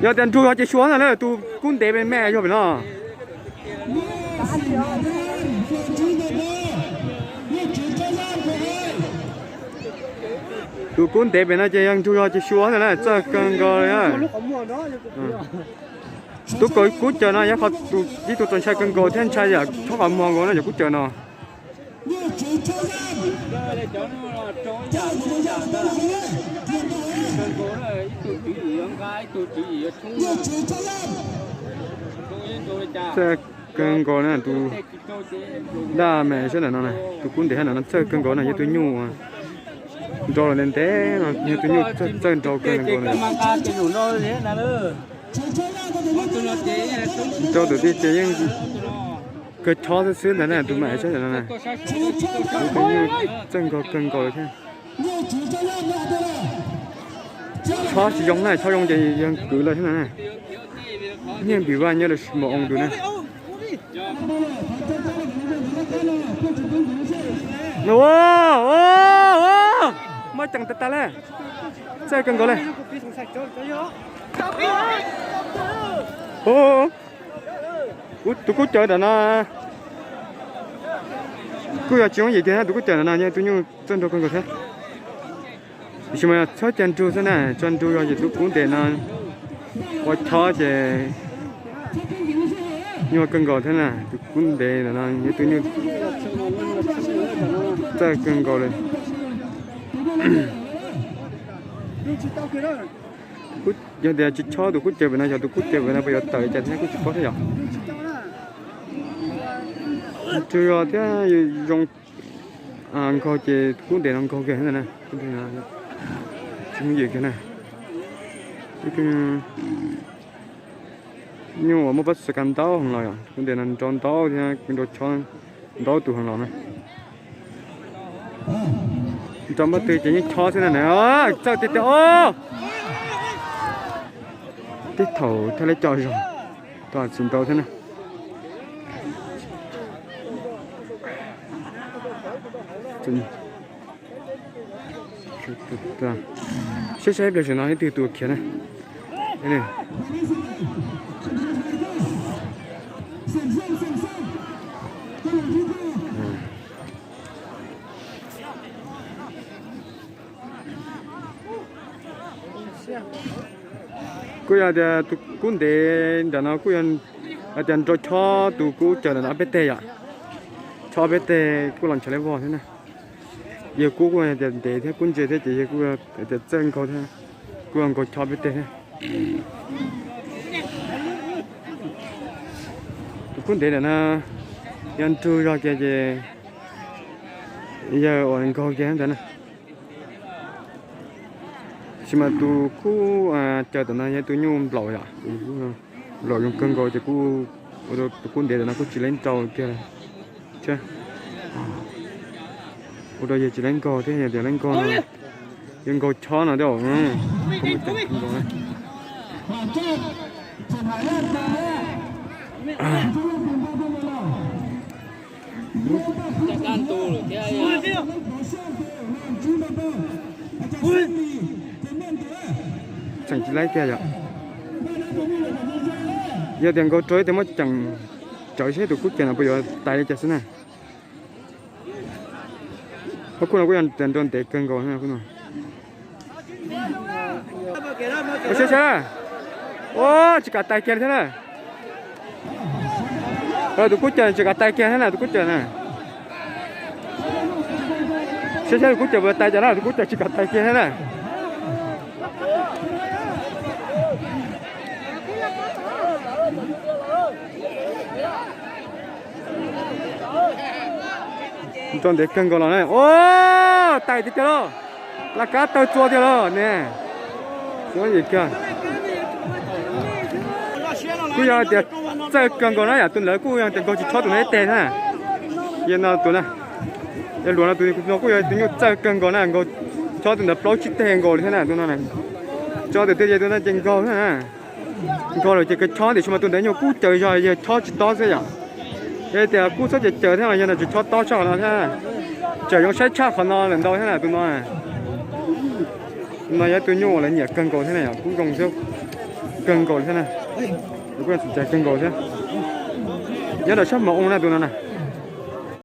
Yog tias nrug yog ces xyuas ntag na, tus kub ntev me me yog pem no. Tus kub ntev pem no ces yog nrug yog ces xyuas ntag na, txawj kawg nkaus li na. Tus kub caws no yog qhov ib tug txaus ntshai kawg nkaus thiab ntshai yam chob qhov muag nkaus na cov kub caws no. Txawj kawg nkaus na tus daj me sab ntawm no, tus kub ntev sab ntawm no txawj kawg nkaus na, yog tus nyuj nrau los ntev ntev no, yog tus nyuj txawj nrau kawg nkaus na. Nrau tus tij ces yeej kawg chob xwb xwb ntag na, tus me sab ntawm no na. Tus nyuj txawj nrau kawg nkaus li thiab. Chob tsis zoo na, chob zoo ces yog kwv lawm thiab na. Nyiaj npim vaj nyob rau mos oo tus na. Muab ceem tas tas le, txawj kawg nkaus le. Tus kub caws ntawm no kuj yog tsis yooj yim tiag, tus kub caws ntawm no yog tus nyuj txawj nrau kawg nkaus thiab. Tiam sis mas txhob cia nrug xwb na, tso nrug yog ces tus kub ntev no ua chob ces nyuaj kawg nkaus thiab na, tus kub ntev ntawm no yog tus nyuj txawj kawg nkaus li. Yog tias tsis chob tus kub caws pem no, yog tus kub caws pem no puas yuav tawm cas thiab kuj tsis paub thiab yom. Tsuas yog thiab zoo nkaug ces kub ntev no nkaug kiag na, tsis yooj yim kiag na. Nyuj uas muaj pob txha kav ntau heev los yom, kub ntev no nrau ntau thiab nrau chob ntau tus heev los na. Nrau npab twg ces yeej chob xwb na. Txawj tiag tiag os. Tej thaum thiaj li co zog, tsis ntau thiab na. Saib saib ib pliag saum no ib tug tus khiav na. Kuj yog tias tus kub ntev nram no kuj yog hais tias nrau chob tus kub caws ntawm no ob peb teg yom. Chob ob peb teg kuj los ntshav li vog thiab na. Yawg kub kuj tias ntev thiab kub ntse thiab ces yawg kuj tias txawj nkaug thiab, kuj nkaug chob ob peb teg thiab. Tus kub ntev ntawm no yog nrug zog kiag ces yawg uas nkaug kiag ntawd na. Tiam sis mas tus kub caws ntawm no yog tus nyuj nplaum yom, nplaum zoo kawg nkaus ces kuj ua rau tus kub ntev ntawm no kuj tsis leb nrau kiag thiab. Ua rau yawg tsis leb nkaug thiab, yog tias leb nkaug no yawg nkaug chob no thiab. Tseem tsis laib kiag yom. Yog tias nkaug rau ib tias muab ceem tsawv seb tus kub caws no puas yuav tais li cas xwb na. Ob kub no kuj yog tias nrau ntev kawg nkaus no. Saib saib, ua tsis kam tais kiag li thiab na. Tus kub caws tsis kam tais kiag thiab na, tus kub caws na. Saib saib tus kub caws puas tais cas na, tus kub caws tsis kam tais kiag thiab na. Nrau ntev kawg nkaus los na. Ua tais tiag tiag lauj. Laj kab tawg txua tiag lauj ne. Kuj yog tias txawj kawg nkaus na yom, tus ntawd kuj yog tias nkaug tsis chob tus no ib teg na. Yog no tus na, yog luag no tus no kuj yog tus nyuj txawj kawg nkaus na, nkaug chob tus ntawd plaub tsib teg nkaus li thiab na tus no. Tso tus twg ces tus no ces nkaug thiab na. Nkaug lawm ces kawg chob, tiam sis mas tus ntawd nyuag kub caws zog yawg chob tsis tob xwb yom. Yog tias kub txhob caws caws thiab mas yawg no tsis chob tob tshaj qhov no thiab. Tseem zoo saib tshaj qhov no lawm ntau thiab na tus no. Tus no yog tus nyuj uas lawv nyiam kawg nkaus thiab na yom, kub zoo xwb. kawg nkaus thiab na. Tus kuj txim ntshai kawg nkaus thiab. Nyob rau sab Mos Oo na tus no na.